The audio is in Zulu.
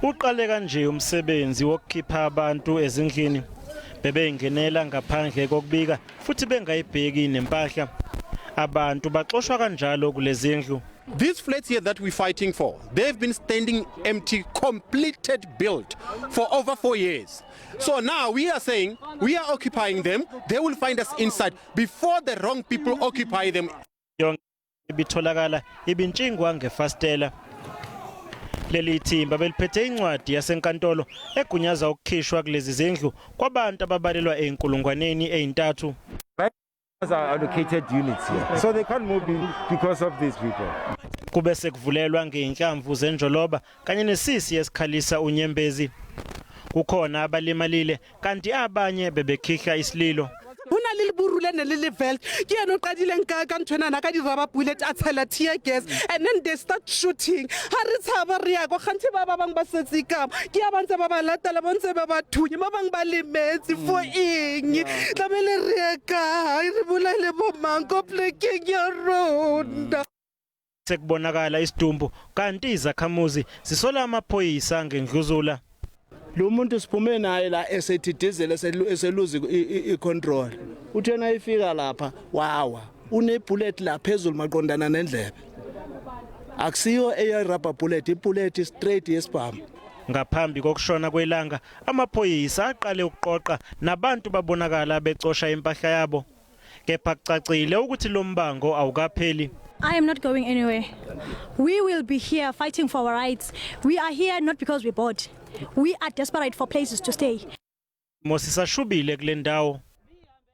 Uqale kanje umsebenzi wokukhipha abantu ezindlini. Bebeyingenela ngaphandle kokubika futhi bengayibheki nempahla. Abantu baxoshwa kanjalo kulezindlu. These flats here that we're fighting for, they've been standing empty, completed built for over 4 years. So now we are saying we are occupying them. They will find us inside before the wrong people occupy them. Yonke ibitholakala ibintshingwa ngefastela. Leli thimba beliphethe incwadi yasenkantolo egunyaza ukukhishwa kulezi zindlu kwabantu ababalelwa eyinkulungwaneni eyintathu. Are allocated units here. So they can't move in because of these people. Kube sekuvulelwa ngeinhlamvu zenjoloba kanye nesisi esikhalisa unyembezi. Kukhona abalimalile kanti abanye bebekhihla isililo. Ho na le leburu le ne le le veld ke yena o qadileng ka nthwenana ka di-rubber bullet, a tshela tear gas and then they start shooting. Ha re tshaba re ya ko kganthe ba bangwe ba setse kamo ke ya ba ntse ba ba latela, ba ntse ba ba thunya, ba bangwe ba lemetse. For eng tlamele re ye kae, re bolaile bo mang ko plekeng ya rona? Sekubonakala isidumbu kanti izakhamuzi zisola amaphoyisa ngendluzula. Lo muntu siphume naye la esethidizela, eseluza i-control. Uthena ifika lapha wawa, une-bullet la phezulu maqondana nendlebe. Akusiyo eya-rubber bullet, i-bullet straight yesibhamu. Ngaphambi kokushona kwelanga, amaphoyisa aqale ukuqoqa nabantu babonakala becosha impahla yabo. Kepha kucacile ukuthi lo mbango awukapheli. I am not going anywhere. We will be here fighting for our rights. We are here not because we're bored. We are desperate for places to stay. Mosisashubile kule ndawo.